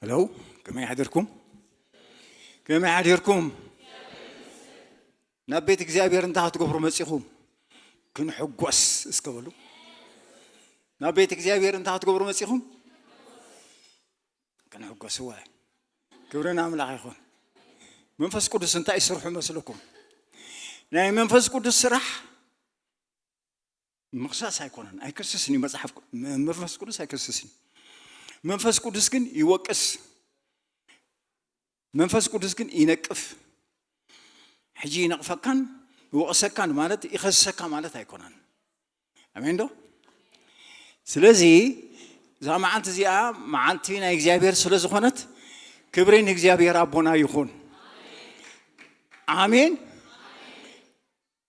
ሄሎ፣ ከመይ ሓዲርኩም? ከመይ ሓዲርኩም? ናብ ቤት እግዚኣብሔር እንታይ ክትገብሩ መጺኹም? ክንሕጎስ እስከ በሉ። ናብ ቤት እግዚኣብሔር እንታይ ክትገብሩ መጺኹም? ክንሕጎስ። እወ፣ ክብሪ ንኣምላኽ ይኹን። መንፈስ ቅዱስ እንታይ ይስርሑ መስለኩም? ናይ መንፈስ ቅዱስ ስራሕ ምኽሳስ ኣይኮነን፣ ኣይከስስን እዩ መጽሓፍ ቅዱስ። መንፈስ ቅዱስ ኣይከስስን እዩ። መንፈስ ቅዱስ ግን ይወቅስ። መንፈስ ቅዱስ ግን ይነቅፍ። ሕጂ ይነቕፈካን ይወቕሰካን ማለት ይኸስሰካ ማለት ኣይኮነን። ኣሜን ዶ? ስለዚ እዛ መዓልቲ እዚኣ መዓልቲ ናይ እግዚኣብሔር ስለ ዝኾነት ክብሪ ንእግዚኣብሔር ኣቦና ይኹን። ኣሜን።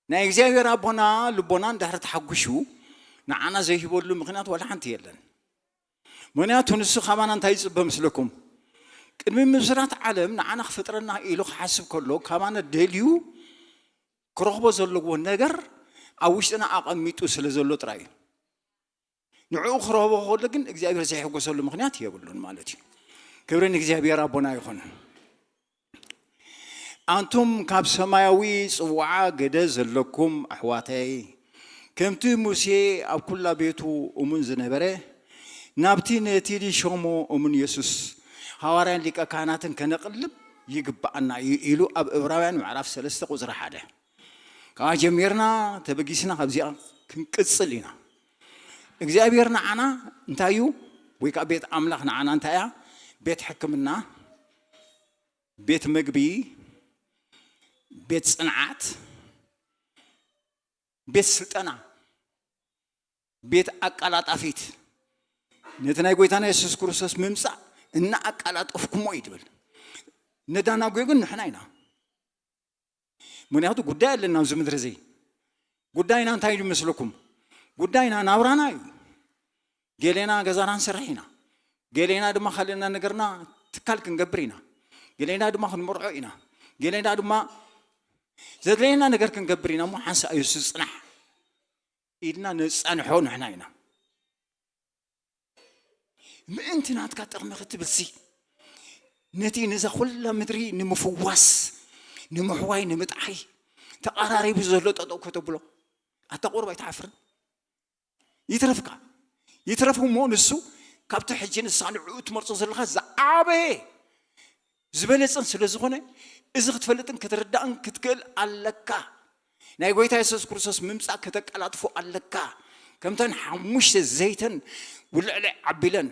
ናይ እግዚኣብሔር ኣቦና ልቦና እንድሕር ተሓጒሹ ንዓና ዘይህበሉ ምኽንያት ዋላ ሓንቲ የለን። ምኽንያቱ ንሱ ካባና እንታይ ይጽበ ምስለኩም? ቅድሚ ምስራት ዓለም ንዓና ክፈጥረና ኢሉ ክሓስብ ከሎ ካባና ደልዩ ክረኽቦ ዘለዎ ነገር ኣብ ውሽጥና ኣቐሚጡ ስለ ዘሎ ጥራይ እዩ። ንዕኡ ክረኽቦ ከሎ ግን እግዚኣብሔር ዘይሕጎሰሉ ምኽንያት የብሉን ማለት እዩ። ክብሪ ንእግዚኣብሔር ኣቦና ይኹን። ኣንቱም ካብ ሰማያዊ ጽዋዓ ገደ ዘለኩም ኣሕዋተይ፣ ከምቲ ሙሴ ኣብ ኩላ ቤቱ እሙን ዝነበረ፣ ናብቲ ነቲ ዝሸሞ እሙን የሱስ ሃዋርያን ሊቀ ካህናትን ከነቕልብ ይግብኣና እዩ ኢሉ ኣብ ዕብራውያን ምዕራፍ ሰለስተ ቁጽሪ ሓደ። ካብ ጀሚርና ተበጊስና ካብዚኣ ክንቅጽል ኢና። እግዚኣብሔር ንዓና እንታይ እዩ? ወይ ከዓ ቤት ኣምላኽ ንዓና እንታይ እያ? ቤት ሕክምና፣ ቤት መግቢ፣ ቤት ጽንዓት፣ ቤት ስልጠና፣ ቤት ኣቃላጣፊት፣ ነቲ ናይ ጎይታና የሱስ ክርስቶስ ምምጻእ እናኣቃላጠፍኩሞ እዩ ትብል። ነዳናጎ ግን ንሕና ኢና። ምክንያቱ ጉዳይ ኣለና ኣብዚ ምድሪ እዚ። ጉዳይና እንታይ እዩ መስለኩም? ጉዳይና ናብራና እዩ። ገሌና ገዛና ንሰርሕ ኢና። ገሌና ድማ ካልእና ነገርና ትካል ክንገብር ኢና። ገሌና ድማ ክንመርዖ ኢና። ገሌና ድማ ዘድለየና ነገር ክንገብር ኢና። እሞ ሓንሳእ እዩ ዝጽናሕ ኢልና ነጻንሖ ንሕና ኢና። ምእንቲ ናትካ ጥቕሚ ክትብልሲ፣ ነቲ ነዛ ኩላ ምድሪ ንምፍዋስ፣ ንምሕዋይ፣ ንምጥዓይ ተቐራሪቡ ዘሎ ጠጠው ከተብሎ፣ ኣታ ቁሩብ ኣይትሓፍርን? ይትረፍካ፣ ይትረፍ እሞ ንሱ ካብቲ ሕጂ ንስኻ ንዕኡ ትመርጾ ዘለኻ ዝዓበየ ዝበለጸን ስለ ዝኾነ፣ እዚ ክትፈልጥን ክትርዳእን ክትክእል ኣለካ። ናይ ጎይታ የሱስ ክርስቶስ ምምጻእ ከተቀላጥፎ ኣለካ። ከምተን ሓሙሽተ ዘይተን ውልዕልዕ ኣቢለን፣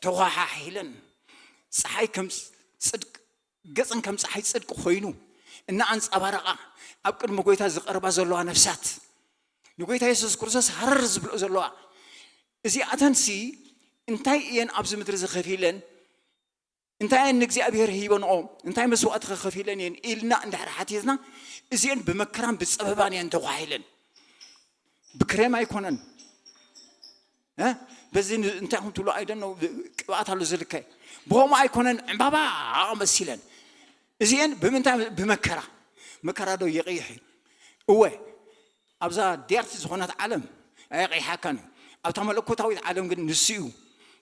ተዃሓሒለን፣ ጸሓይ ከም ጽድቅ፣ ገጽን ከም ጸሓይ ጽድቅ ኮይኑ እናኣንጸባረቓ ኣብ ቅድሚ ጎይታ ዝቐርባ ዘለዋ ነፍሳት፣ ንጎይታ የሱስ ክርስቶስ ሃረር ዝብሎ ዘለዋ፣ እዚኣተንሲ እንታይ እየን ኣብዚ ምድሪ እዚ ከፊለን? እንታይ እየን ንእግዚኣብሔር ሂበንኦ? እንታይ መስዋእቲ ከ ከፊለን እየን? ኢልና እንድሕር ሓቲትና፣ እዚአን ብመከራን ብጸበባን እየን ተጓሒለን። ብክሬም ኣይኮነን። እ? በዚ ን-፣ እንታይ ኹም ትብሉ ኣይደን ነው፣ ቅብኣት ኣሎ ዝልከ። ብኸምኡ ኣይኮነን፣ ዕምባባ መሲለን። እዚአን ብምንታይ? ብመከራ። መከራ ዶ የቕይሕ እዩ? እወ፣ ኣብዛ ዲያርቲ ዝኾነት ዓለም ኣየቕይሓካን እዩ። ኣብታ መለኮታዊት ዓለም ግን ንሱ እዩ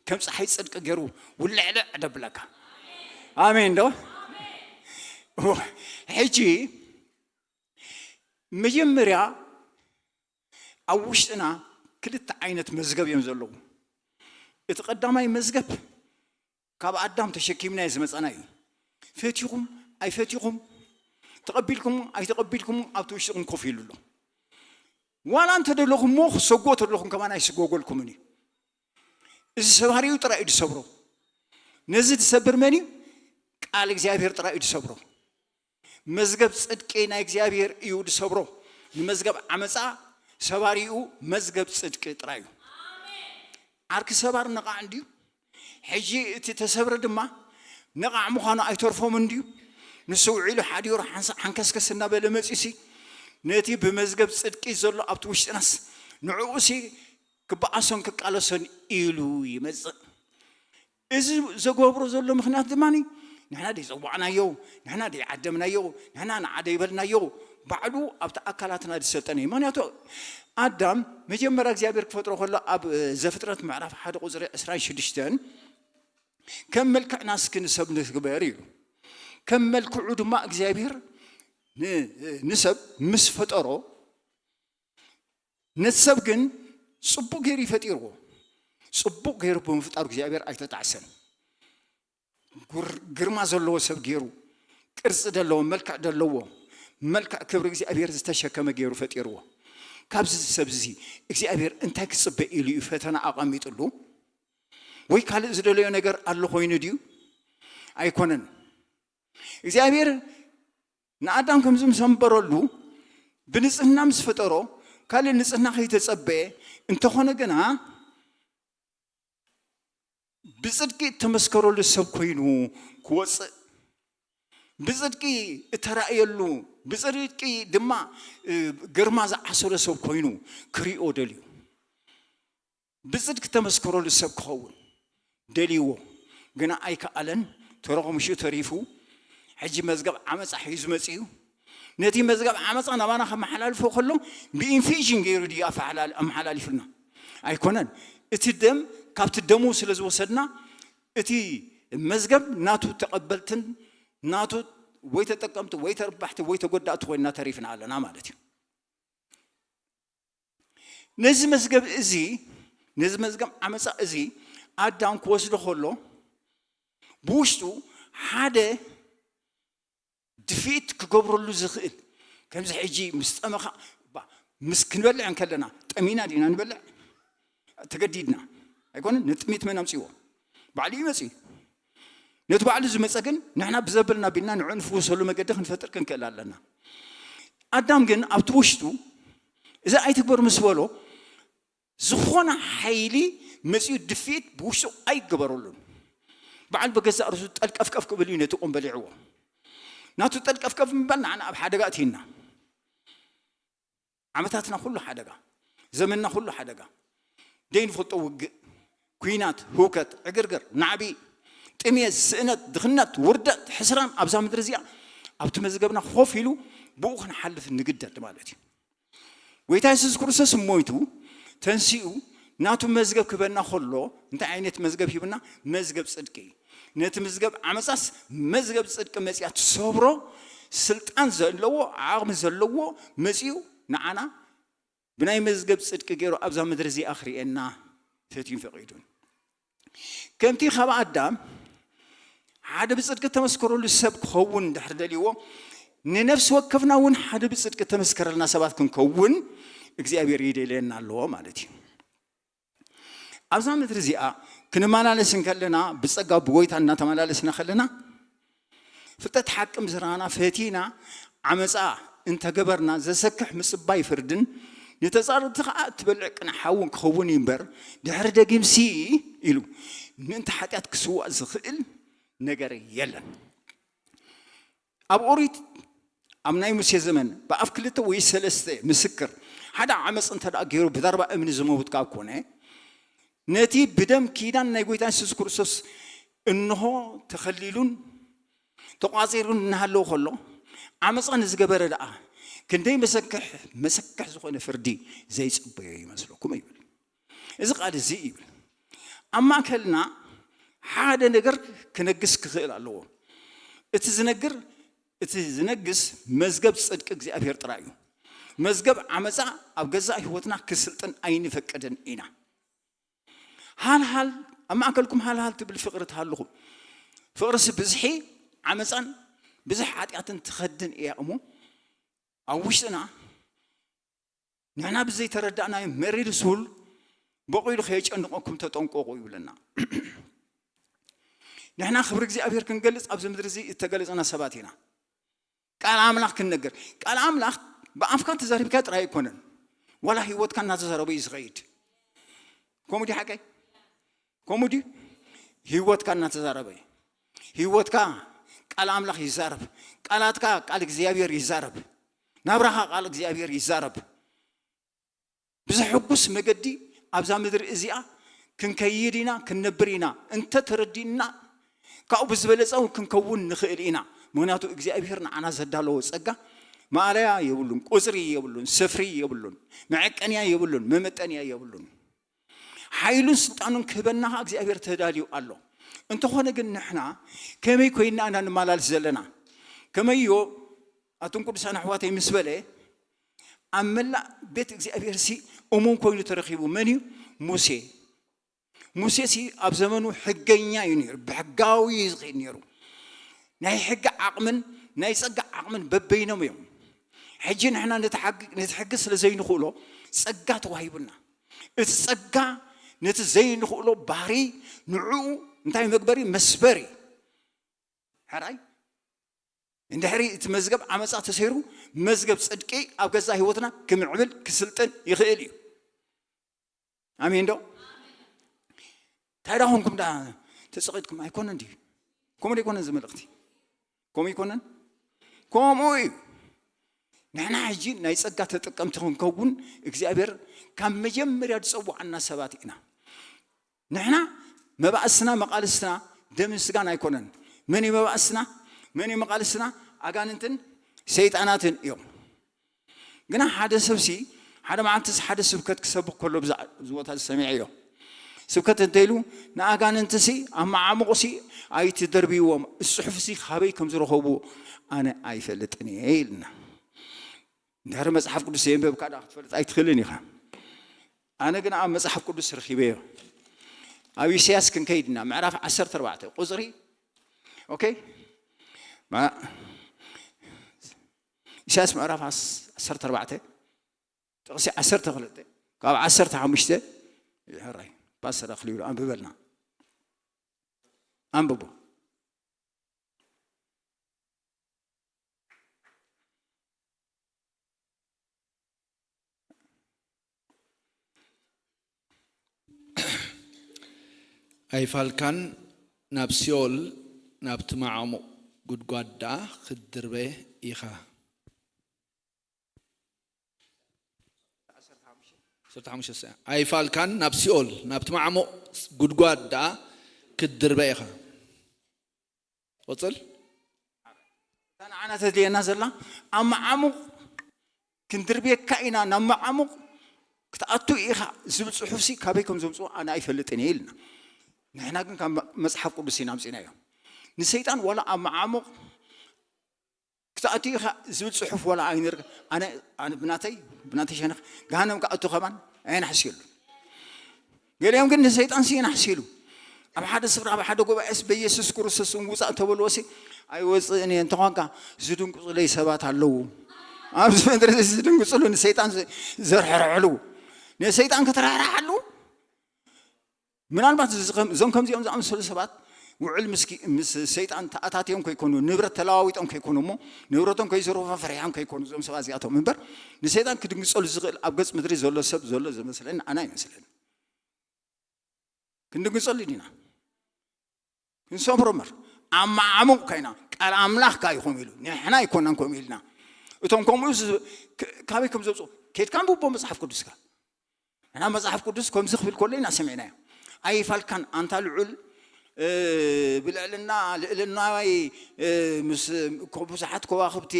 ከም ፀሓይ ጽድቂ ገይሩ ውልዕልዕ ደብለካ። ኣሜን ዶ? ሕጂ መጀመርያ ኣብ ውሽጥና ክልተ ዓይነት መዝገብ እዮም ዘለዉ። እቲ ቀዳማይ መዝገብ ካብ ኣዳም ተሸኪምናዮ ዝመጻና እዩ። ፈቲኹም ኣይፈቲኹም፣ ተቐቢልኩም ኣይተቐቢልኩም ኣብቲ ውሽጥኹም ኮፍ ኢሉ ኣሎ። ዋላ እንተ ደለኹም እሞ ክሰግኦ ተለኹም ከማን ኣይስጎገልኩምን እዩ። እዚ ሰባሪኡ ጥራይ እዩ ዝሰብሮ። ነዚ ዝሰብር መን እዩ? ቃል እግዚኣብሔር ጥራይ እዩ ዝሰብሮ። መዝገብ ጽድቂ ናይ እግዚኣብሔር እዩ ዝሰብሮ። ንመዝገብ ዓመፃ ሰባሪኡ መዝገብ ጽድቂ ጥራይ እዩ። ዓርኪ ሰባር ነቓዕ እንድዩ። ሕጂ እቲ ተሰብረ ድማ ነቓዕ ምዃኑ ኣይተርፎም እንድዩ። ንሱ ውዒሉ ሓዲሩ ሓንሳ-፣ ሓንከስከስ እናበለ መጺሲ ነቲ ብመዝገብ ጽድቂ ዘሎ ኣብቲ ውሽጥናስ ንዕኡሲ ክበኣሶን ክቃለሶን ኢሉ ይመጽእ። እዚ ዘገብሮ ዘሎ ምኽንያት ድማ ንሕና ደይጸዋዕናዮ፣ ንሕና ደይዓደምናዮ፣ ንሕና ንዓ ደይበልናዮ፣ ባዕሉ ኣብቲ ኣካላትና ዝሰልጠነ እዩ። ምኽንያቱ ኣዳም መጀመርያ እግዚኣብሔር ክፈጥሮ ከሎ ኣብ ዘፍጥረት ምዕራፍ ሓደ ቁጽሪ ዕስራን ሽዱሽተን ከም መልክዕና እስኪ ንሰብ ንግበር ኢሉ። ከም መልክዑ ድማ እግዚኣብሔር ንሰብ ምስ ፈጠሮ፣ ነቲ ሰብ ግን ጽቡቕ ገይሩ ይፈጢርዎ። ጽቡቕ ገይሩ ብምፍጣሩ እግዚኣብሔር ኣይተጣዕሰን። ግርማ ዘለዎ ሰብ ገይሩ፣ ቅርጺ ዘለዎ፣ መልክዕ ዘለዎ፣ መልክዕ ክብሪ እግዚኣብሔር ዝተሸከመ ገይሩ ፈጢርዎ። ካብዚ ሰብ እዚ እግዚኣብሔር እንታይ ክጽበ ኢሉ እዩ ፈተና ኣቐሚጥሉ? ወይ ካልእ ዝደለዮ ነገር ኣሎ ኮይኑ ድዩ? ኣይኮነን። እግዚኣብሔር ንኣዳም ከምዚ ምስ ኣንበረሉ፣ ብንጽህና ምስ ፈጠሮ፣ ካልእ ንጽህና ከይተጸበየ፣ እንተኾነ ግና ብጽድቂ እተመስከረሉ ሰብ ኮይኑ ክወጽእ፣ ብጽድቂ እተራእየሉ፣ ብጽድቂ ድማ ግርማ ዝዓሰሎ ሰብ ኮይኑ ክሪኦ ደልዩ። ብጽድቂ ተመስከረሉ ሰብ ክኸውን ደልይዎ፣ ግና ኣይከኣለን። ተረኾ ምሽኡ ተሪፉ፣ ሕጂ መዝገብ ዓመፃ ሒዙ መፅኡ። ነቲ መዝገብ ዓመፃ ናባና ከመሓላልፎ ከሎ ብኢንፊዥን ገይሩ ድዩ ኣመሓላሊፉልና? ኣይኮነን። እቲ ደም ካብቲ ደሙ ስለ ዝወሰድና እቲ መዝገብ ናቱ ተቐበልትን ናቱ ወይ ተጠቀምቲ ወይ ተርባሕቲ ወይ ተጎዳእቲ ኮይንና ተሪፍና ኣለና ማለት እዩ። ነዚ መዝገብ እዚ ነዚ መዝገብ ዓመፃ እዚ ኣዳም ክወስዶ ከሎ ብውሽጡ ሓደ ድፍኢት ክገብረሉ ዝኽእል፣ ከምዚ ሕጂ ምስ ጠመኻ ምስ ክንበልዕ እንከለና ጠሚና ዲና ንበልዕ? ተገዲድና ኣይኮነን። ነጥሚት መን ኣምፅዎ? ባዕሉ ይመፅ እዩ። ነቲ ባዕሉ ዝመፀ ግን ንሕና ብዘበልና ቢልና ንዑ ንፍውሰሉ መገዲ ክንፈጥር ክንክእል ኣለና። ኣዳም ግን ኣብቲ ውሽጡ እዚ ኣይትግበር ምስ በሎ ዝኾነ ሓይሊ መፅኡ ድፍኢት ብውሽጡ ኣይገበረሉን። በዓል በገዛእ ርእሱ ጠልቀፍቀፍ ክብል እዩ ነቲ ቁም በሊዕዎ። ናቱ ጠልቀፍቀፍ ምባል ንዓና ኣብ ሓደጋ እትይና። ዓመታትና ኩሉ ሓደጋ፣ ዘመንና ኩሉ ሓደጋ፣ ደይንፈልጦ ውግእ፣ ኩናት፣ ህውከት፣ ዕግርግር፣ ናዕቢ፣ ጥሜት፣ ስእነት፣ ድኽነት፣ ውርደት፣ ሕስራን ኣብዛ ምድሪ እዚኣ ኣብቲ መዝገብና ኮፍ ኢሉ ብኡ ክንሓልፍ ንግደድ ማለት እዩ። ጎይታ የሱስ ክርስቶስ ሞይቱ ተንሲኡ ናቱ መዝገብ ክበና ከሎ እንታይ ዓይነት መዝገብ ሂብና? መዝገብ ጽድቂ። ነቲ መዝገብ ዓመፃስ መዝገብ ጽድቂ መፅያ ትሰብሮ ስልጣን ዘለዎ ዓቕሚ ዘለዎ መፅኡ ንዓና ብናይ መዝገብ ጽድቂ ገይሩ ኣብዛ ምድሪ እዚኣ ክርእየና ፈትዩን ፈቒዱን። ከምቲ ካብ ኣዳም ሓደ ብጽድቂ ተመስከረሉ ሰብ ክኸውን ድሕር ደልይዎ ንነፍሲ ወከፍና እውን ሓደ ብጽድቂ ተመስከረልና ሰባት ክንከውን እግዚኣብሔር ይደልየና ኣለዎ ማለት እዩ። ኣብዛ ምድሪ እዚኣ ክንመላለስ እንከለና ብጸጋ ብጎይታ እናተመላለስና ከለና ፍልጠት ሓቂ ምስ ረኣና ፈቲና ዓመፃ እንተገበርና ዘሰክሕ ምፅባይ ፍርድን ንተፃረርቲ ከዓ እትበልዕ ቅነ ሓውን ክኸውን እዩ እምበር ድሕሪ ደጊምሲ ኢሉ ምእንቲ ሓጢኣት ክስዋእ ዝኽእል ነገር የለን። ኣብ ኦሪት ኣብ ናይ ሙሴ ዘመን ብኣፍ ክልተ ወይ ሰለስተ ምስክር ሓደ ዓመፅ እንተ ገይሩ ብዛርባ እምኒ ዝመውት ካብ ኮነ ነቲ ብደም ኪዳን ናይ ጎይታ የሱስ ክርስቶስ እንሆ ተኸሊሉን ተቋፂሩን እናሃለዎ ከሎ ዓመፃ ንዝገበረ ደኣ ክንደይ መሰክሕ መሰክሕ ዝኾነ ፍርዲ ዘይፅበዮ ይመስለኩም ይብል። እዚ ቃል እዚ ይብል ኣብ ማእከልና ሓደ ነገር ክነግስ ክኽእል ኣለዎ። እቲ ዝነግር እቲ ዝነግስ መዝገብ ጽድቂ እግዚኣብሔር ጥራይ እዩ። መዝገብ ዓመፃ ኣብ ገዛእ ህይወትና ክስልጥን ኣይንፈቅድን ኢና። ሃልሃል ኣብ ማእከልኩም ሃልሃል ትብል ፍቕሪ ትሃልኹም። ፍቕርሲ ብዝሒ ዓመፃን ብዝሕ ሓጢኣትን ትኸድን እያ እሞ ኣብ ውሽጥና ንሕና ብዘይተረዳእናዮ መሪር ስሁል በቒሉ ከየጨንቐኩም ተጠንቀቑ ይብለና። ንሕና ክብሪ እግዚኣብሔር ክንገልጽ ኣብዚ ምድሪ እዚ እተገለጽና ሰባት ኢና። ቃል ኣምላኽ ክንነግር ቃል ኣምላኽ ብኣፍካ ተዛሪብካ ጥራይ ኣይኮነን፣ ዋላ ህይወትካ እናተዛረበ እዩ ዝኸይድ። ከምኡ ድዩ ሓቀይ? ከምኡ ድዩ? ህይወትካ እናተዛረበ እዩ። ህይወትካ ቃል ኣምላኽ ይዛረብ። ቃላትካ ቃል እግዚኣብሔር ይዛረብ። ናብራኻ ቃል እግዚኣብሔር ይዛረብ። ብዘሐጉስ መገዲ ኣብዛ ምድሪ እዚኣ ክንከይድ ኢና ክንነብር ኢና እንተተረዲእና ካብኡ ብዝበለፀ እውን ክንከውን ንኽእል ኢና። ምክንያቱ እግዚኣብሔር ንዓና ዘዳለዎ ፀጋ ማእለያ የብሉን፣ ቁፅሪ የብሉን፣ ስፍሪ የብሉን፣ መዐቀንያ የብሉን፣ መመጠንያ የብሉን። ሓይሉን ስልጣኑን ክህበና ከዓ እግዚኣብሔር ተዳልዩ ኣሎ። እንተኾነ ግን ንሕና ከመይ ኮይና ኢና ንመላለስ ዘለና? ከመይ ኢዮብ ኣቱም ቅዱሳን ኣሕዋተይ ምስ በለ ኣብ መላእ ቤት እግዚኣብሔር ሲ እሙን ኮይኑ ተረኺቡ። መን እዩ? ሙሴ። ሙሴ ሲ ኣብ ዘመኑ ሕገኛ እዩ ነይሩ፣ ብሕጋዊ እዩ ዝኸይድ ነይሩ። ናይ ሕጊ ዓቕምን ናይ ጸጋ ዓቕምን በበይኖም እዮም። ሕጂ ንሕና ነቲ ሓጊ- ነቲ ሕጊ ስለ ዘይንኽእሎ ጸጋ ተዋሂቡና። እቲ ጸጋ ነቲ ዘይንኽእሎ ባህሪ ንዕኡ እንታይ መግበሪ? መስበሪ። ሕራይ እንድሕሪ እቲ መዝገብ ዓመፃ ተሰይሩ መዝገብ ፅድቂ ኣብ ገዛ ህይወትና ክምዕብል ክስልጥን ይኽእል እዩ። ኣሜን ዶ? እንታይ ዳ ኾንኩም ዳ ተፀቒጥኩም? ኣይኮነን ድዩ? ከምኡ ዶ ኣይኮነን እዚ መልእኽቲ? ከምኡ ኣይኮነን? ከምኡ እዩ። ንሕና ሕጂ ናይ ጸጋ ተጠቀምቲ ክንከውን እግዚኣብሔር ካብ መጀመርያ ዝጸውዓና ሰባት ኢና። ንሕና መባእስና መቓልስትና ደምን ስጋን ኣይኮነን። መን እዩ መባእስና? መን እዩ መቓልስና? ኣጋንንትን ሰይጣናትን እዮም። ግና ሓደ ሰብሲ ሓደ መዓልትስ ሓደ ስብከት ክሰብኽ ከሎ ብዛ- ብዚ ቦታ ዝሰሚዐዮ ስብከት እንተ ኢሉ ንኣጋንንትሲ ኣብ መዓሙቕሲ ኣይትደርብይዎም፣ እዚ ጽሑፍሲ ካበይ ከም ዝረኸቡ ኣነ ኣይፈልጥን እየ ኢልና። እንድሕሪ መጽሓፍ ቅዱስ የንበብካ ዳ ክትፈልጥ ኣይትኽእልን ኢኻ። ኣነ ግን ኣብ መጽሓፍ ቅዱስ ረኺበዮ። ኣብ ኢሳያስ ክንከይድና ምዕራፍ ዓሰርተ ኣርባዕተ ቁጽሪ ኦኬ ማ- ኢሳያስ ምዕራፍ ዓሰርተ ኣርባዕተ ጥቕሲ ዓሰርተ ክልተ ካብ ዓሰርተ ሓሙሽተ ሕራይ ፓስተር ኣኽሊሉ ኣንብበልና። ኣንብቦ። ኣይፋልካን ናብ ሲኦል ናብቲ መዓሙቕ ጉድጓድ ደኣ ክትድርበ ኢኻ። ኣይፋልካን ናብ ሲኦል ናብቲ መዓሙቕ ጉድጓድ ደኣ ክትድርበ ኢኻ። ቕፅል። እታ ንዓና ተድልየና ዘላ ኣብ መዓሙቕ ክንድርብየካ ኢና፣ ናብ መዓሙቕ ክትኣቱ ኢኻ ዝብል ፅሑፍሲ ካበይ ከም ዘምፅኦ ኣነ ኣይፈልጥን እየ ኢልና። ንሕና ግን ካብ መፅሓፍ ቅዱስ ኢና ኣምፂናዮ። ንሰይጣን ዋላ ኣብ መዓሙቕ ክትኣቱ ኢኻ ዝብል ፅሑፍ ዋላ ኣይንር ኣነ ኣነ ብናተይ ብናተይ ሸነኽ ገሃነም ክኣቱ ከማን ኣይናሕስየሉ። ገሊኦም ግን ንሰይጣን ሲ ይናሕስይሉ። ኣብ ሓደ ስፍራ ኣብ ሓደ ጉባኤስ በኢየሱስ ክርስቶስ ውፃእ ተበልዎ ሲ ኣይወፅእን እየ እንተኾንካ ዝድንቁፅለይ ሰባት ኣለዉ። ኣብዚ መድረክ ዝድንጉፅሉ ንሰይጣን ዘርሕርሕሉ ንሰይጣን ክትራሕርሓሉ ምናልባት እዞም ከምዚኦም ዝኣመሰሉ ሰባት ውዕል ምስ ሰይጣን ተኣታትዮም ከይኮኑ ንብረት ተለዋዊጦም ከይኮኑ እሞ ንብረቶም ከይዘርፉ ፈሪሖም ከይኮኑ እዞም ሰባት እዚኣቶም እምበር ንሰይጣን ክድንግፀሉ ዝኽእል ኣብ ገፅ ምድሪ ዘሎ ሰብ ዘሎ ዝመስለኒ ኣነ ኣይመስለኒ። ክንድንግፀሉ ዲና ክንሰብሮ እምበር ኣብ መዓሙቕ ካይና ቃል ኣምላኽ ካዩ ከምኡ ኢሉ ንሕና ኣይኮናን ከምኡ ኢልና እቶም ከምኡ ካበይ ከም ዘብፅኡ ኬድካ ንብቦ መፅሓፍ ቅዱስካ ንሕና መፅሓፍ ቅዱስ ከምዚ ክብል ከሎ ኢና ሰሚዕናዮ። ኣይፋልካን ኣንታ ልዑል ብልዕልና ልእልናይ ምስ ብዙሓት ከዋኽብቲ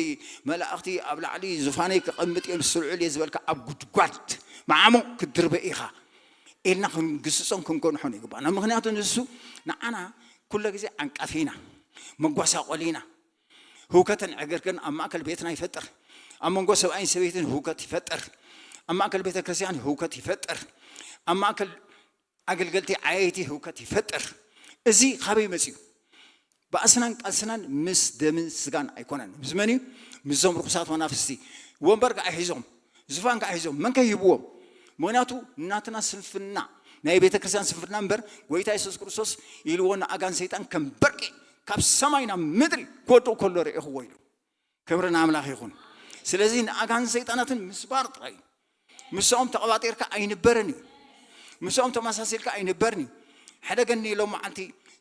መላእኽቲ ኣብ ላዕሊ ዙፋነይ ክቐምጥ እየ ምስ ልዑል እየ ዝበልካ ኣብ ጉድጓድ መዓሙቕ ክትድርበ ኢኻ ኢልና ክንግስጾን ክንገንሖን ይግባና። ምክንያቱ ንሱ ንዓና ኩለ ግዜ ዓንቃፊ ኢና፣ መጓሳቆሊ ኢና። ህውከትን ዕግርግርን ኣብ ማእከል ቤትና ይፈጥር። ኣብ መንጎ ሰብኣይን ሰበይትን ህውከት ይፈጥር። ኣብ ማእከል ቤተ ክርስቲያን ህውከት ይፈጥር። ኣብ ማእከል ኣገልገልቲ ዓየይቲ ህውከት ይፈጥር። እዚ ካበይ መፅዩ? ባእስናን ቃልስናን ምስ ደምን ስጋን ኣይኮነን። ምስ መን እዩ? ምስዞም ርኩሳት መናፍስቲ። ወንበር ከዓ ሒዞም፣ ዝፋን ከዓ ሒዞም፣ መን ከ ይህብዎም? ምክንያቱ ናትና ስንፍና ናይ ቤተ ክርስቲያን ስንፍና እምበር ጎይታ የሱስ ክርስቶስ ኢልዎ ንኣጋን ሰይጣን ከም በርቂ ካብ ሰማይ ናብ ምድሪ ክወድቕ ከሎ ርኢኽዎ ኢሉ። ክብሪ ንኣምላኽ ይኹን። ስለዚ ንኣጋን ሰይጣናትን ምስባር ጥራይ እዩ። ምስኦም ተቐባጢርካ ኣይንበርን እዩ። ምስኦም ተመሳሲልካ ኣይንበርን እዩ። ሕደገኒ ሎም መዓልቲ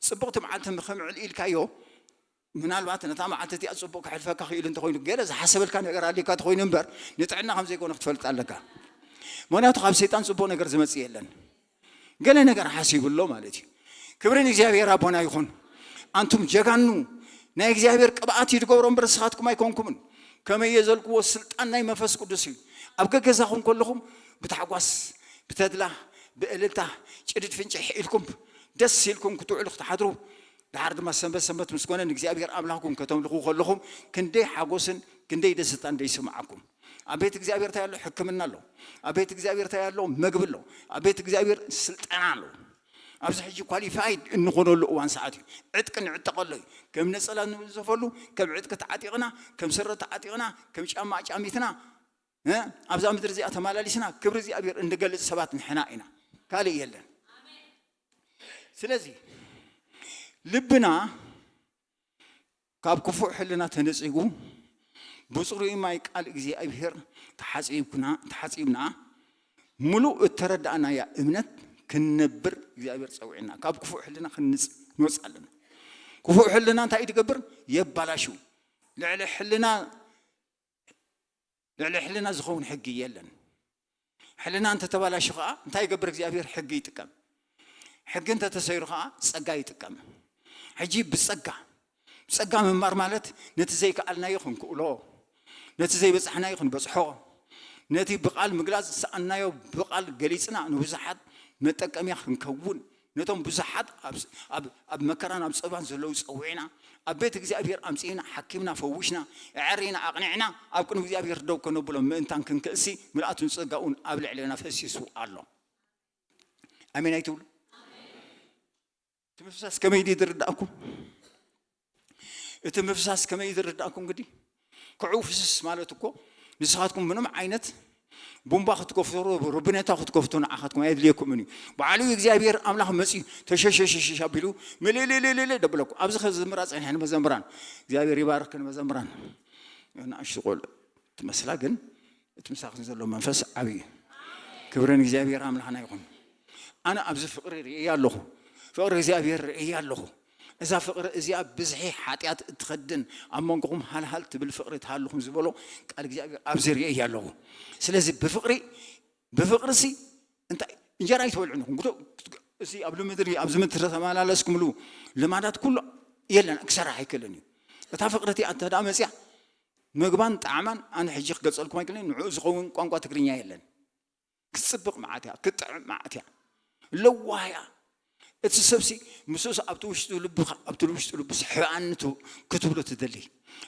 ፅቡቕቲ መዓልቲ ምኽምዕል ኢልካዮ ምናልባት ነታ መዓልቲ እቲኣ ፅቡቕ ክሕልፈካ ክኢሉ እንተኮይኑ ገለ ዝሓሰበልካ ነገር ኣልካ ተኮይኑ እምበር ንጥዕና ከም ዘይኮነ ክትፈልጥ ኣለካ። ምክንያቱ ካብ ሰይጣን ፅቡቕ ነገር ዝመፅእ የለን። ገለ ነገር ሓሲቡ ኣሎ ማለት እዩ። ክብሪ ንእግዚኣብሔር ኣቦና ይኹን። ኣንቱም ጀጋኑ ናይ እግዚኣብሔር ቅብኣት እዩ ዝገብሮ እምበር ንስኻትኩም ኣይኮንኩምን። ከመይ እየ ዘልክዎ ስልጣን ናይ መንፈስ ቅዱስ እዩ። ኣብ ገገዛኹም ከለኹም ብታሕጓስ ብተድላ ብእልልታ ጭድድ ፍንጭሕ ኢልኩም ደስ ኢልኩም ክትውዕሉ ክትሓድሩ ድሓር ድማ ሰንበት ሰንበት ምስ ኮነ ንእግዚኣብሔር ኣምላኽኩም ከተምልኹ ከለኹም ክንደይ ሓጎስን ክንደይ ደስታን ደይስምዓኩም። ኣብ ቤት እግዚኣብሔር እንታይ ኣሎ? ሕክምና ኣሎ። ኣብ ቤት እግዚኣብሔር እንታይ ኣሎ? መግቢ ኣሎ። ኣብ ቤት እግዚኣብሔር ስልጠና ኣሎ። ኣብዚ ሕጂ ኳሊፋይድ እንኾነሉ እዋን ሰዓት እዩ። ዕጥቂ ንዕጠቐሉ እዩ። ከም ነጸላ እንንዘፈሉ፣ ከም ዕጥቂ ተዓጢቕና፣ ከም ስረ ተዓጢቕና፣ ከም ጫማ ኣጫሚትና፣ እ፣ ኣብዛ ምድሪ እዚኣ ተመላሊስና ክብሪ እግዚኣብሔር እንገልጽ ሰባት ንሕና ኢና። ካልእ የለን። ስለዚ ልብና ካብ ክፉእ ሕልና ተነጺጉ ብጽሩይ ማይ ቃል እግዚኣብሔር ተሓጺብኩና፣ ተሓጺብና ምሉእ እተረዳእናያ እምነት ክንነብር እግዚኣብሔር ጸዊዕና። ካብ ክፉእ ሕልና ክንንጽ-፣ ንወጽእ ኣለና። ክፉእ ሕልና እንታይ እዩ ትገብር? የባላሹ። ልዕሊ ሕልና፣ ልዕሊ ሕልና ዝኸውን ሕጊ የለን። ሕልና እንተተባላሹ ኸዓ እንታይ ይገብር እግዚኣብሔር? ሕጊ ይጥቀም። ሕጊ እንተተሰይሩ ኸዓ ጸጋ ይጥቀም። ሕጂ ብጸጋ፣ ብጸጋ ምንባር ማለት ነቲ ዘይከኣልናዮ ክንክእሎ፣ ነቲ ዘይበጻሕናዮ ክንበጽሖ፣ ነቲ ብቓል ምግላጽ ዝሰኣንናዮ ብቓል ገሊጽና ንብዙሓት መጠቀምያ ክንከውን፣ ነቶም ብዙሓት ኣብ፣ ኣብ፣ ኣብ መከራን ኣብ ጸባን ዘለዉ ጸዊዕና፣ ኣብ ቤት እግዚኣብሔር ኣምጺእና ሓኪምና ፈዊሽና፣ ኣዕሪና ኣቕኒዕና ኣብ ቅድሚ እግዚኣብሔር ደው ከነብሎም ምእንታን ክንክእሲ ምልኣቱን ጸጋኡን ኣብ ልዕሌና ፈሲሱ ኣሎ። ኣሜን ኣይትብሉ? እቲ ምፍሳስ ከመይ ድዩ ዝርዳእኩም? እቲ ምፍሳስ ከመይ እዩ ዝርዳእኩም? ግዲ ክዕው ፍስስ ማለት እኮ ንስኻትኩም ምንም ዓይነት ቡምባ ክትከፍቱ፣ ርብነታ ክትከፍቱ ንዓኻትኩም ኣየድልየኩምን እዩ። ባዕሉ እግዚኣብሔር ኣምላኽ መጺኡ ተሸሸሸሸሽ ኣቢሉ ምልእልእልእልእ ደብለኩም። ኣብዚ ከዝምራ ጸኒሐ ንመዘምራን እግዚኣብሔር ይባርክ። ንመዘምራን ንኣሽቱ ቆልዑ ትመስላ፣ ግን እቲ ምሳኽን ዘሎ መንፈስ ዓብዪ እዩ። ክብሪ ንእግዚኣብሔር ኣምላኽና ይኹን። ኣነ ኣብዚ ፍቕሪ ርእየ ኣለኹ። ፍቕሪ እግዚኣብሔር ርእየ ኣለኹ። እዛ ፍቕሪ እዚኣ ብዝሒ ሓጢኣት እትኸድን ኣብ መንጎኹም ሃልሃል ትብል ፍቕሪ ትሃልኹም ዝበሎ ቃል እግዚኣብሔር ኣብዚ ርእየ ኣለኹ። ስለዚ ብፍቕሪ፣ ብፍቕሪ ሲ እንታይ እንጀራ ኣይትበልዑን ኢኹም። ግዶ-፣ እዚ ኣብ ምድሪ፣ ኣብዚ ምድሪ ተመላለስኩምሉ ልማዳት ኩሉ የለን፣ ክሰርሕ ኣይክእልን እዩ። እታ ፍቕሪ እቲኣ እንተ ደኣ መጽያ ምግባን ጣዕማን ኣነ ሕጂ ክገልጸልኩም ኣይክእልን፣ ንዕኡ ዝኸውን ቋንቋ ትግርኛ የለን። ክትጽብቕ መዓት እያ፣ ክትጥዕም መዓት እያ። ለዋህ እያ። እቲ ሰብሲ ምስኡስ ኣብቲ ውሽጢ ልብኻ፣ ኣብቲ ውሽጢ ልቡስ ሕኣኒ ት-፣ ክትብሎ ትደሊ።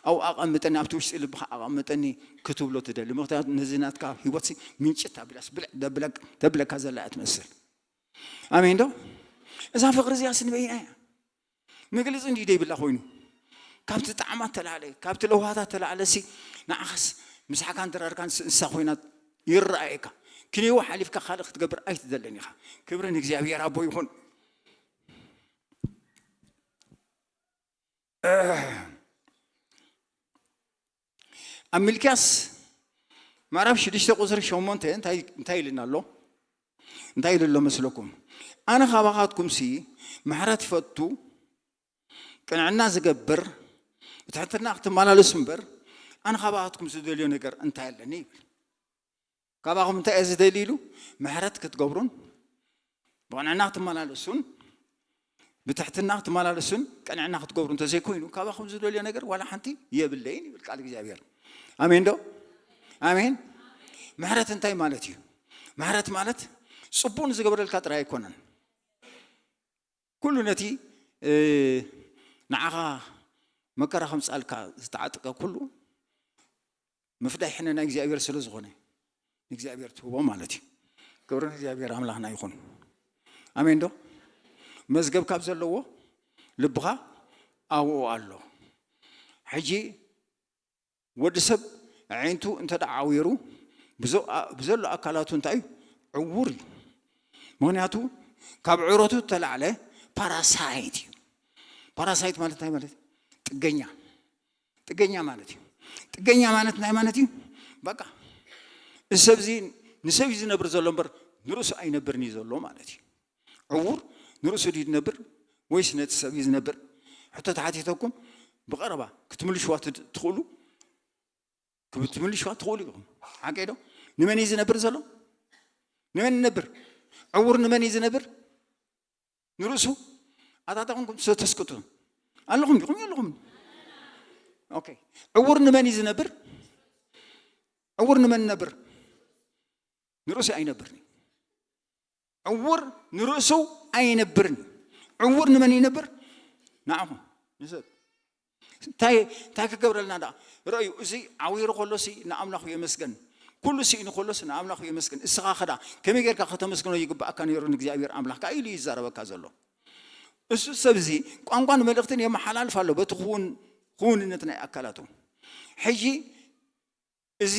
ኣብኡ ኣቐምጠኒ፣ ኣብቲ ውሽጢ ልብኻ ኣቐምጠኒ ክትብሎ ትደሊ። ምኽንያቱ ነዚ ናትካ ህይወትሲ ምንጭት ኣቢላስ ብልዕ ደብለክ-፣ ተብለካ ዘላ እያ ትመስል። ኣሜን ዶ? እዛ ፍቕሪ እዚኣስ ንበይና እያ። መግለጺ እንዲዩ ደይብላ ኮይኑ። ካብቲ ጣዕማት ተላዕለ፣ ካብቲ ለውሃታት ተላዕለሲ ንዓኻስ ምሳሕካን ድራርካን ስ-፣ እንስሳ ኮይና ይረኣየካ። ክንየው ሓሊፍካ ካልእ ክትገብር ኣይትደልን ኢኻ። ክብሪ ንእግዚኣብሔር ኣቦ ይኹን። ኣብ ሚልክያስ ምዕራፍ ሽዱሽተ ቁጽሪ ሸሞንተ እንታይ፣ እንታይ ኢልና ኣሎ? እንታይ ኢሉ ኣሎ መስለኩም? ኣነ ካባኻትኩምሲ ምሕረት ፈቱ፣ ቅንዕና ዝገብር፣ ብትሕትና ክትመላለሱ እምበር፣ ኣነ ካባኻትኩም ዝደልዮ ነገር እንታይ ኣለኒ ይብል። ካባኹም እንታይ እየ ዝደሊ ኢሉ? ምሕረት ክትገብሩን፣ ብቕንዕና ክትመላለሱን፣ ብትሕትና ክትመላለሱን፣ ቅንዕና ክትገብሩ እንተዘይኮይኑ፣ ካባኹም ዝደልዮ ነገር ዋላ ሓንቲ የብለይን ይብል ቃል እግዚኣብሔር። ኣሜን ዶ? ኣሜን። ምሕረት እንታይ ማለት እዩ? ምሕረት ማለት ጽቡቕ ንዝገበረልካ ጥራይ ኣይኮነን። ኩሉ ነቲ፣ እ፣ ንዓኻ መከራ ከምጻልካ ዝተዓጥቀ ኩሉ ምፍዳይ ሕነ ናይ እግዚኣብሔር ስለ ዝኾነ፣ ንእግዚኣብሔር ትህቦ ማለት እዩ። ክብሪ ንእግዚኣብሔር ኣምላኽና ይኹን። ኣሜን ዶ? መዝገብ ካብ ዘለዎ ልብኻ ኣብኡ ኣሎ። ሕጂ ወዲ ሰብ ኣዒንቱ እንተ ደኣ ዓዊሩ፣ ብዞ-፣ ኣ-፣ ብዘሎ ኣካላቱ እንታይ እዩ? ዕዉር እዩ። ምኽንያቱ ካብ ዕረቱ እተላዕለ ፓራሳይት እዩ። ፓራሳይት ማለት እንታይ ማለት? ጥገኛ። ጥገኛ ማለት እዩ። ጥገኛ ማለት እንታይ ማለት እዩ? በቃ፣ እዚ ሰብ እዚ ንሰብ እዩ ዝነብር ዘሎ እምበር ንርእሱ ኣይነብርን እዩ ዘሎ ማለት እዩ። ዕዉር ንርእሱ ድዩ ዝነብር ወይስ ነቲ ሰብ እዩ ዝነብር? ሕቶ ተሓቲተኩም ብቐረባ ክትምልሽዋ ትድ-፣ ትኽእሉ፣ ክትምልሽዋ ትኽእሉ ኢኹም። ሓቀይ ዶ? ንመን እዩ ዝነብር ዘሎ? ንመን ይነብር? ዕዉር ንመን እዩ ዝነብር? ንርእሱ? ኣታ እንታይ ኮንኩም ተስቅጡ? ኣለኹም ዲኹም የለኹም? ኦኬ። ዕዉር ንመን እዩ ዝነብር? ዕዉር ንመን ይነብር? ንርእሱ ኣይነብርን እዩ። ዕዉር ንርእሱ ኣይነብርን እዩ። ዕዉር ንመን ይነብር? ንዓኹም ንሰብ እንታይ እንታይ ክገብረልና ደኣ? ረእዩ፣ እዚ ዓዊሩ ከሎሲ ንኣምላኹ የመስገን፣ ኩሉ ስኢኑ ከሎሲ ንኣምላኹ የመስገን። እስኻ ኸዳ ከመይ ጌርካ ከተመስግኖ ይግባኣካ ነይሩ ንእግዚኣብሔር ኣምላኽካ ኢሉ እዩ ዝዛረበካ ዘሎ። እሱ ሰብ እዚ ቋንቋን መልእኽትን የመሓላልፍ ኣሎ በቲ ክውን ክውንነት ናይ ኣካላቱ። ሕጂ እዚ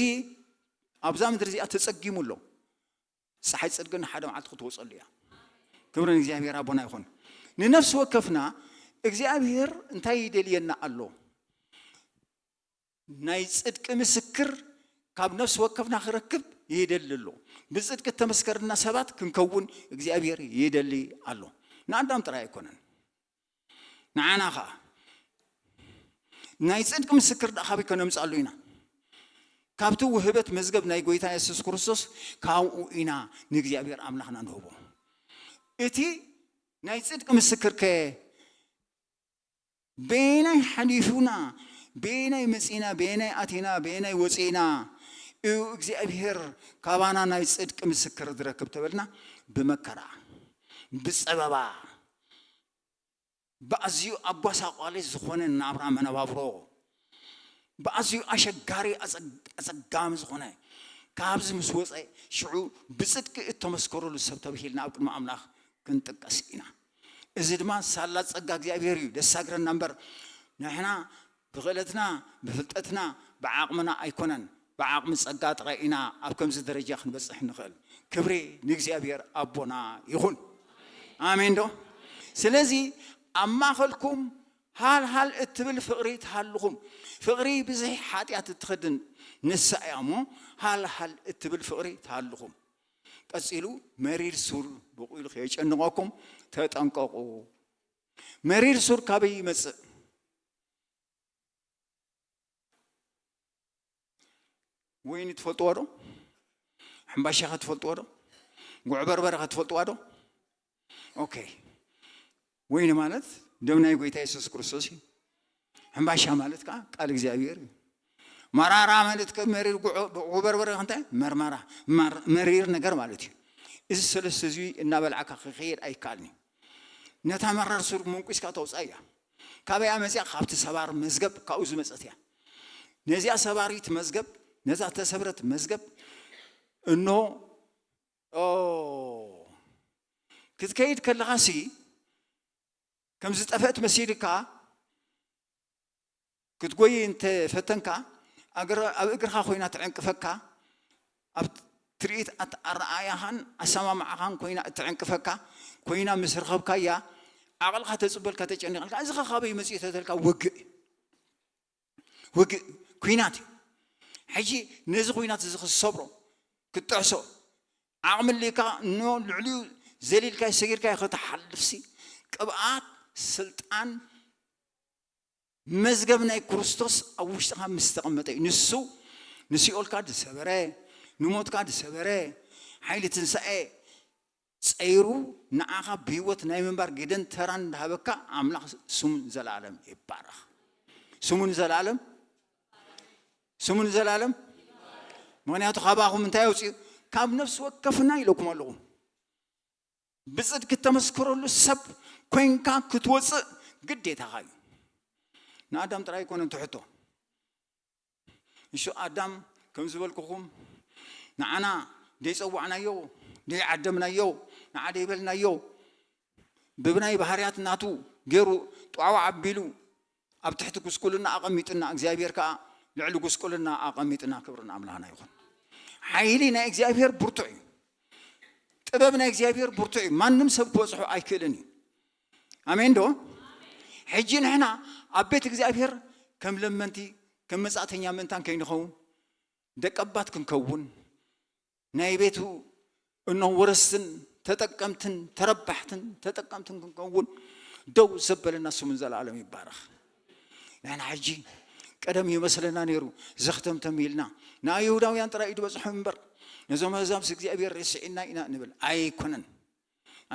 ኣብዛ ምድሪ እዚኣ ተጸጊሙ ኣሎ። ፀሓይ ጽድቂ ንሓደ መዓልቲ ክትወፀሉ እያ። ክብሪ ንእግዚኣብሔር ኣቦና ይኹን። ንነፍሲ ወከፍና እግዚኣብሔር እንታይ ይደልየና ኣሎ? ናይ ጽድቂ ምስክር ካብ ነፍሲ ወከፍና ክረክብ ይደሊ ኣሎ። ብጽድቂ እተመስከርና ሰባት ክንከውን እግዚኣብሔር ይደሊ ኣሎ። ንኣዳም ጥራይ ኣይኮነን፣ ንዓና ኸዓ። ናይ ጽድቂ ምስክር ደኣ ካበይ ከነምጽኣሉ ኢና? ካብቲ ውህበት መዝገብ ናይ ጐይታ የሱስ ክርስቶስ ካብኡ ኢና ንእግዚኣብሔር ኣምላኽና ንህቦ። እቲ ናይ ጽድቂ ምስክር ከ በየናይ ሓሊፉና፣ በየናይ መጺና፣ በየናይ ኣቲና፣ በየናይ ወጺእና እዩ እግዚኣብሔር ካባና ናይ ጽድቂ ምስክር ዝረክብ ተበልና? ብመከራ፣ ብጸበባ፣ ብኣዝዩ ኣጓሳቋሊ ዝኾነ ናብራ መነባብሮ፣ ብኣዝዩ ኣሸጋሪ ኣጸግ- ኣጸጋሚ ዝኾነ፣ ካብዚ ምስ ወጸ ሽዑ ብጽድቂ እተመስከረሉ ሰብ ተባሂልና ኣብ ቅድሚ ኣምላኽ ክንጥቀስ ኢና። እዚ ድማ ሳላ ጸጋ እግዚኣብሔር እዩ ደሳግረና እምበር ንሕና ብኽእለትና ብፍልጠትና ብዓቕምና ኣይኮነን። ብዓቕሚ ጸጋ ጥራይ ኢና ኣብ ከምዚ ደረጃ ክንበጽሕ ንኽእል። ክብሪ ንእግዚኣብሔር ኣቦና ይኹን። ኣሜን ዶ? ስለዚ ኣብ ማእኸልኩም ሃልሃል እትብል ፍቕሪ ትሃልኹም። ፍቕሪ ብዝሒ ሓጢኣት እትኸድን ንሳ እያ እሞ፣ ሃልሃል እትብል ፍቕሪ ትሃልኹም። ቀጺሉ መሪር ሱር ብቑሉ ከየጨንቐኩም ተጠንቀቑ። መሪር ሱር ካበይ ይመጽእ? ወይኒ ትፈልጥዎ ዶ? ሕምባሻ ከ ትፈልጥዎ ዶ? ጉዕ በርበረ ከ ትፈልጥዋ ዶ? ኦኬ። ወይኒ ማለት ደም ናይ ጎይታ የሱስ ክርስቶስ እዩ። ሕምባሻ ማለት ከዓ ቃል እግዚኣብሔር እዩ። መራራ ማለት ከ መሪር ጉዕ በርበረ እንታይ? መርመራ፣ መሪር ነገር ማለት እዩ። እዚ ሰለስተ እዚ እናበላዕካ ክኸይድ ኣይከኣልን እዩ። ነታ መራር ሱር መንቁስካ ተውፅኣ እያ። ካበይ መፅያ? ካብቲ ሰባር መዝገብ ካብኡ ዝመፀት እያ። ነዚኣ ሰባሪት መዝገብ፣ ነዛ ተሰብረት መዝገብ እኖ ክትከይድ ከለኻ ሲ ከም ዝጠፈእት መሲልካ ክትጎይ እንተፈተንካ ኣብ እግርኻ ኮይና ትዕንቅፈካ። ኣብ ትርኢት ኣረኣያኻን ኣሰማምዓኻን ኮይና እትዕንቅፈካ ኮይና ምስ ረኸብካያ ዓቕልኻ ተፅበልካ ተጨኒቐልካ እዚ ኸ ካበይ መፅኡ ተተልካ ውግእ ውግእ ኩናት እዩ። ሕጂ ነዚ ኩናት እዚ ክትሰብሮ ክትጥዕሶ ዓቕሚ ኣልካ እኖ ልዕሊኡ ዘሊልካዮ ሰጊርካዮ ክትሓልፍሲ ቅብኣት ስልጣን መዝገብ ናይ ክርስቶስ ኣብ ውሽጥኻ ምስ ተቐመጠ እዩ። ንሱ ንሲኦልካ ዝሰበረ ንሞትካ ዝሰበረ ሓይሊ ትንሳኤ ጸይሩ ንዓኻ ብህይወት ናይ ምንባር ግደን ተራን እንዳሃበካ ኣምላኽ ስሙ ንዘለኣለም ይባረኽ። ስሙ ንዘለኣለም ስሙ ንዘለኣለም ምክንያቱ ካባኹም እንታይ ኣውፅኡ ካብ ነፍሲ ወከፍና ኢለኩም ኣለኹ። ብፅድቂ እተመስከረሉ ሰብ ኮይንካ ክትወፅእ ግዴታኻ እዩ። ንኣዳም ጥራይ ኣይኮነን ትሕቶ። እሱ ኣዳም ከም ዝበልኩኹም ንዓና ደይፀዋዕናዮ ደይዓደምናዮ ንዓ ደይበልናዮ ብብናይ ባህርያት ናቱ ገይሩ ጧዕዋ ኣቢሉ ኣብ ትሕቲ ጉስቁልና ኣቐሚጡና እግዚኣብሔር ከዓ ልዕሊ ጉስቁልና ኣቐሚጥና ክብርን ኣምላኽና ይኹን። ሓይሊ ናይ እግዚኣብሔር ብርቱዕ እዩ። ጥበብ ናይ እግዚኣብሔር ብርቱዕ እዩ። ማንም ሰብ ክበፅሖ ኣይክእልን እዩ። ኣሜን ዶ? ሕጂ ንሕና ኣብ ቤት እግዚኣብሔር ከም ለመንቲ ከም መጻእተኛ ምእንታን ከይንኸውን ደቀባት ክንከውን ናይ ቤቱ እኖ ወረስትን ተጠቀምትን ተረባሕትን ተጠቀምትን ክንከውን ደው ዘበለና ስሙ ንዘለኣለም ይባረኽ። ንሕና ሕጂ ቀደም ይመስለና ነይሩ ዘኽተምተም ኢልና ንኣይሁዳውያን ጥራይ እዩ ዝበፅሖም እምበር ነዞም ኣህዛብስ እግዚኣብሔር ረሲዕና ኢና ንብል ኣይኮነን።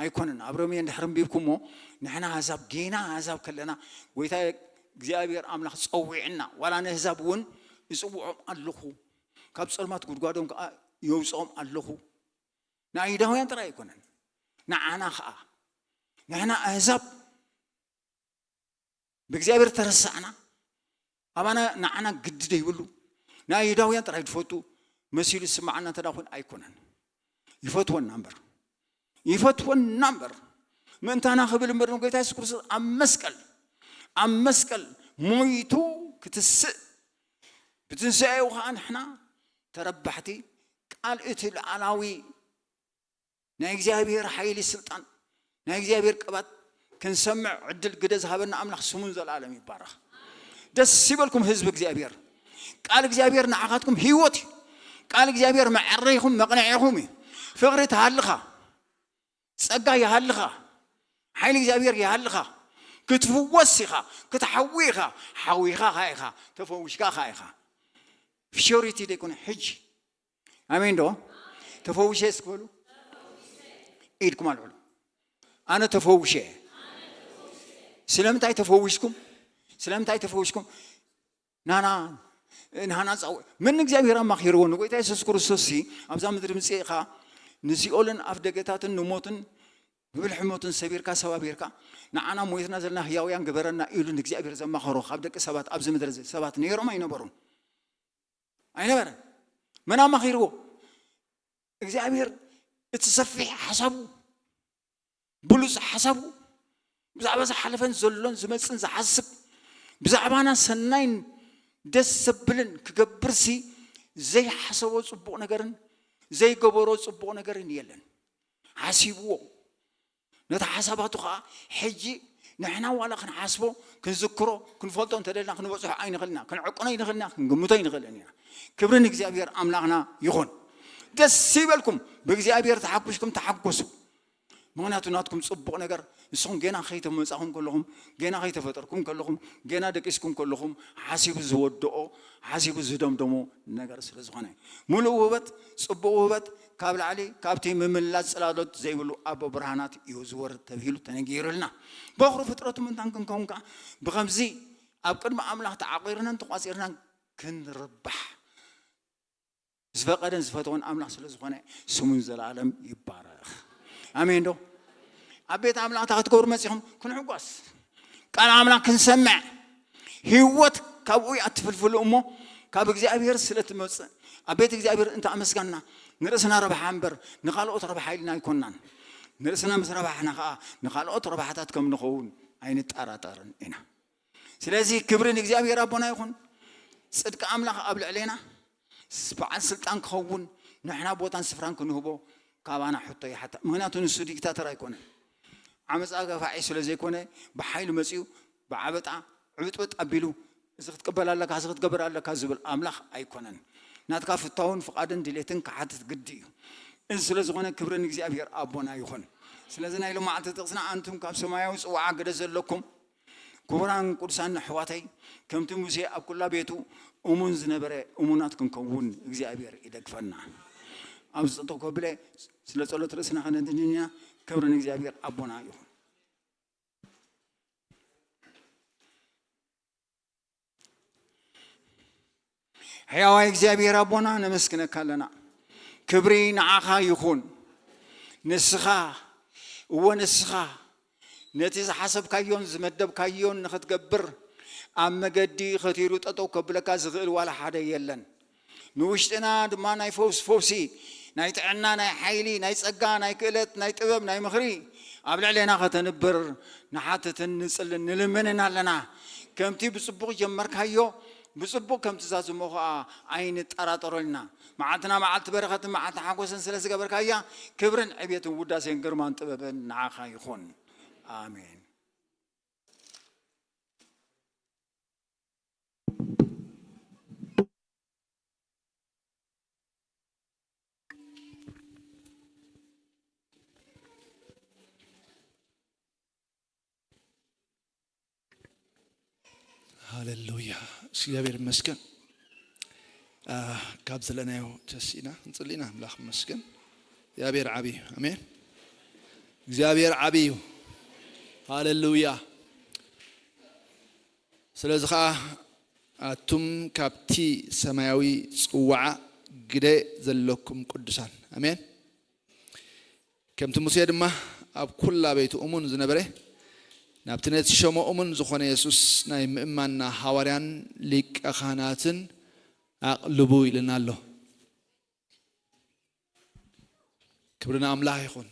ኣይኮነን ኣብ ሮሜ እንድሕር እንቢብኩሞ ንሕና ኣህዛብ ጌና ኣህዛብ ከለና ጎይታ እግዚኣብሔር ኣምላኽ ፀዊዕና ዋላ ንኣህዛብ እውን እፅውዖም ኣለኹ ካብ ፀልማት ጉድጓዶም ከዓ የውፅኦም ኣለኹ። ንኣይሁዳውያን ጥራይ ኣይኮነን ንዓና ከዓ ንሕና ኣህዛብ ብእግዚኣብሔር ተረሳዕና፣ ኣባና ንዓና ግዲ ዘይብሉ፣ ንኣይሁዳውያን ጥራይ ዝፈቱ መሲሉ ዝስምዓና እንተ ደኣ ኾይኑ ኣይኮነን። ይፈትወና እምበር፣ ይፈትወና እምበር፣ ምእንታና ክብል እምበር፣ ንጎይታ የሱስ ክርስቶስ ኣብ መስቀል፣ ኣብ መስቀል ሞይቱ ክትስእ፣ ብትንሳኤኡ ኸዓ ንሕና ተረባሕቲ፣ ቃል እቲ ልኣላዊ ናይ እግዚኣብሔር ሓይሊ ስልጣን፣ ናይ እግዚኣብሔር ቅባት ክንሰምዕ ዕድል ግደ ዝሃበና ኣምላኽ ስሙን ዘለኣለም ይባረኽ። ደስ ይበልኩም ህዝቢ እግዚኣብሔር። ቃል እግዚኣብሔር ንዓኻትኩም ህይወት እዩ። ቃል እግዚኣብሔር መዐረይኹም መቕንዒኹም እዩ። ፍቕሪ ትሃልኻ፣ ጸጋ ይሃልኻ፣ ሓይሊ እግዚኣብሔር ይሃልኻ። ክትፍወስ ኢኻ፣ ክትሓዊ ኢኻ፣ ሓዊኻ ኸኣ ኢኻ፣ ተፈዊሽካ ኸኣ ኢኻ። ፊሾሪቲ ደይኮነ ሕጂ። ኣሜን ዶ? ተፈዊሸ እስኪ በሉ። ኢድኩም ኣልዕሉ። ኣነ ተፈዊሸ። ስለምንታይ ተፈዊሽኩም? ስለምንታይ ተፈዊሽኩም? ናና ናና ጻው ምን እግዚኣብሔር ኣማኺርዎ ንጎይታ የሱስ ክርስቶስ ሲ ኣብዛ ምድሪ ምጽእኻ ንሲኦልን ኣፍ ደገታትን ንሞትን ብብልሒ ሞትን ሰቢርካ ሰባቢርካ ንዓና ሞይትና ዘለና ህያውያን ግበረና ኢሉ ንእግዚኣብሔር ዘማኸሮ ካብ ደቂ ሰባት ኣብዚ ምድሪ እዚ ሰባት ነይሮም ኣይነበሩን? ኣይነበረን። መን ኣማኺርዎ? እግዚኣብሔር እቲ ሰፊሕ ሓሳቡ፣ ብሉጽ ሓሳቡ፣ ብዛዕባ ዝሓለፈን ዘሎን ዝመጽን ዝሓስብ፣ ብዛዕባና ሰናይን ደስ ዘብልን ክገብርሲ ዘይሓሰቦ ጽቡቕ ነገርን ዘይገበሮ ጽቡቕ ነገርን የለን። ሓሲብዎ። ነቲ ሓሳባቱ ኸዓ ሕጂ ንሕና ዋላ ክንሓስቦ፣ ክንዝክሮ፣ ክንፈልጦ እንተደልና ክንበጽሖ ኣይንኽእልና፣ ክንዕቅኖ ኣይንኽእልና፣ ክንግምቶ ኣይንኽእልን ኢና። ክብሪ ንእግዚኣብሔር ኣምላኽና ይኹን። ደስ ይበልኩም፣ ብእግዚኣብሔር ተሓጉስኩም ተሓጎሱ። ምኽንያቱ ናትኩም ጽቡቕ ነገር ንስኹም ገና ከይተመጻኹም ከለኹም፣ ገና ከይተፈጠርኩም ከለኹም፣ ገና ደቂስኩም ከለኹም ሓሲቡ ዝወድኦ፣ ሓሲቡ ዝደምደሞ ነገር ስለ ዝኾነ፣ ምሉእ ውህበት፣ ጽቡቕ ውህበት ካብ ላዕሊ ካብቲ ምምላስ ጽላሎት ዘይብሉ ኣቦ ብርሃናት እዩ ዝወርድ ተባሂሉ ተነጊሩልና። በኹሪ ፍጥረቱ ምእንታን ክንከውን ከኣ ብኸምዚ ኣብ ቅድሚ ኣምላኽ ተዓቒርናን ተቋጺርናን ክንርባሕ ዝፈቐደን ዝፈተወን ኣምላኽ ስለ ዝኾነ ስሙ ንዘለኣለም ይባረኽ። ኣሜን ዶ? ኣብ ቤት ኣምላኽ እንታይ ክትገብሩ መጺኹም? ክንሕጎስ፣ ቃል ኣምላኽ ክንሰምዕ፣ ህይወት ካብኡ እያ እትፍልፍል እሞ ካብ እግዚኣብሔር ስለ ትመጽእ ኣብ ቤት እግዚኣብሔር እንተ ኣመስጋና ንርእስና ረብሓ እምበር ንኻልኦት ረብሓ ኢልና ኣይኮናን። ንርእስና ምስ ረባሕና ኸዓ ንኻልኦት ረብሓታት ከም ንኸውን ኣይንጠራጠርን ኢና። ስለዚ ክብሪ ንእግዚኣብሔር ኣቦና ይኹን። ጽድቂ ኣምላኽ ኣብ ልዕሌና በዓል ስልጣን ክኸውን ንሕና ቦታን ስፍራን ክንህቦ ካባና ሕቶ ይሓታ። ምኽንያቱ ንሱ ዲክታተር ኣይኮነን። ዓመፃ ገፋዒ ስለ ዘይኮነ ብሓይሊ መፂኡ ብዓበጣ ዕብጥብጥ ኣቢሉ እዚ ክትቅበል ኣለካ፣ እዚ ክትገብር ኣለካ ዝብል ኣምላኽ ኣይኮነን። ናትካ ፍታውን ፍቓድን ድሌትን ክሓትት ግዲ እዩ። እዚ ስለ ዝኾነ ክብሪ ንእግዚኣብሔር ኣቦና ይኹን። ስለዚ ናይ ሎማዓልቲ ጥቕስና ኣንቱም ካብ ሰማያዊ ጽዋዓ ግደ ዘለኩም ክቡራን ቅዱሳን ኣሕዋተይ፣ ከምቲ ሙሴ ኣብ ኩላ ቤቱ እሙን ዝነበረ እሙናት ክንከውን እግዚኣብሔር ይደግፈና። ኣብዚ ጠጠው ከብለ ስለ ጸሎት ርእስና ከነድንን ኢና። ክብሪ ንእግዚኣብሔር ኣቦና ይኹን። ሕያዋይ እግዚኣብሔር ኣቦና ነመስግነካ ኣለና። ክብሪ ንዓኻ ይኹን። ንስኻ፣ እወ ንስኻ፣ ነቲ ዝሓሰብካዮን ዝመደብካዮን ንኽትገብር ኣብ መገዲ ኸቲሩ ጠጠው ከብለካ ዝኽእል ዋላ ሓደ የለን። ንውሽጥና ድማ ናይ ፈውስ ፈውሲ፣ ናይ ጥዕና፣ ናይ ሓይሊ፣ ናይ ጸጋ፣ ናይ ክእለት፣ ናይ ጥበብ፣ ናይ ምኽሪ ኣብ ልዕሌና ከተንብር ንሓትትን ንጽልን ንልምንን ኣለና። ከምቲ ብጽቡቕ ጀመርካዮ ብጽቡቕ ከም ትዛዝሞ ኸኣ ኣይንጠራጠሮን ኢና። መዓልትና መዓልቲ በረኸትን መዓልቲ ሓጎስን ስለ ዝገበርካያ ክብርን ዕቤትን ውዳሴን ግርማን ጥበብን ንዓኻ ይኹን። ኣሜን። ሃሌሉያ። እግዚኣብሔር ይመስገን። ካብ ዘለናዮ ተሲእና ክንጽሊ ኢና። ኣምላኽ ይመስገን። እግዚኣብሔር ዓብዩ። ኣሜን። እግዚኣብሔር ዓብዩ። ሃሌሉያ። ስለዚ ኸዓ ኣቱም ካብቲ ሰማያዊ ጽዋዓ ግደ ዘለኩም ቅዱሳን። ኣሜን። ከምቲ ሙሴ ድማ ኣብ ኩላ ቤቱ እሙን ዝነበረ ናብቲ ነቲ ሸሞኡምን ዝኾነ የሱስ ናይ ምእማንና ሃዋርያን ሊቀ ካህናትን ኣቕልቡ ኢልና ኣሎ። ክብሪ ንኣምላኽ ይኹን።